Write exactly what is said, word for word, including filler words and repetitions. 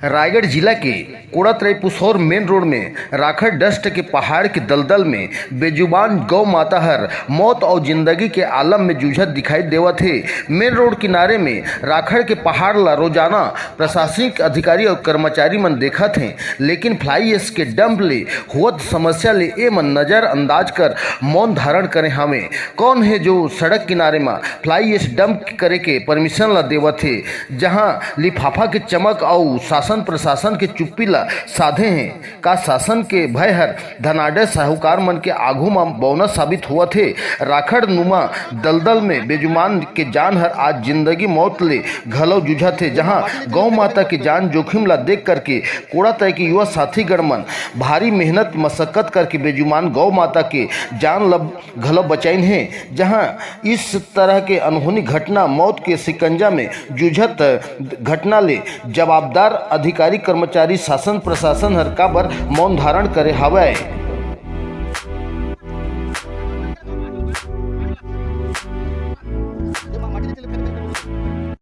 रायगढ़ जिला के Kodatarai Pusaur main road में राखड़ डस्ट के पहाड़ के दलदल में बेजुबान गौ माता हर मौत अउ जिंदगी के आलम में जूझत दिखाई देवत हे। मेन रोड किनारे में राखड़ के पहाड़ ला रोजाना प्रशासनिक अधिकारी अउ कर्मचारी मन देखत हें, लेकिन फ्लाई एश के डंप ले होवत समस्या ले ए मन नजरअंदाज कर मौन धारण करे हावें। कौन हे जो सड़क किनारे म फ्लाई एश डंप करे के परमिशन ला देवत हे, जहां लिफाफा के चमक अउ शासन प्रशासन के चुप्पी ला साधे हें? का शासन के भय हर धनाढ्य साहूकार मन के आघू म बौना साबित होवत हे? राखड़ नुमा दलदल में बेजुबान के जान हर आज जिंदगी मौत ले घलो जूझत हे, जहां गौ माता के जान जोखिम ला देख करके कोड़ातराई के युवा साथीगण मन भारी मेहनत मशक्कत करके बेजुबान गौ माता के जान ला घलो बचाइन हे, जहां इस तरह के अनहोनी घटना, मौत के शिकंजा में जूझत घटना ले जवाबदार अधिकारी, कर्मचारी, शासन प्रशासन हर काबर मौन धारण करे हावय?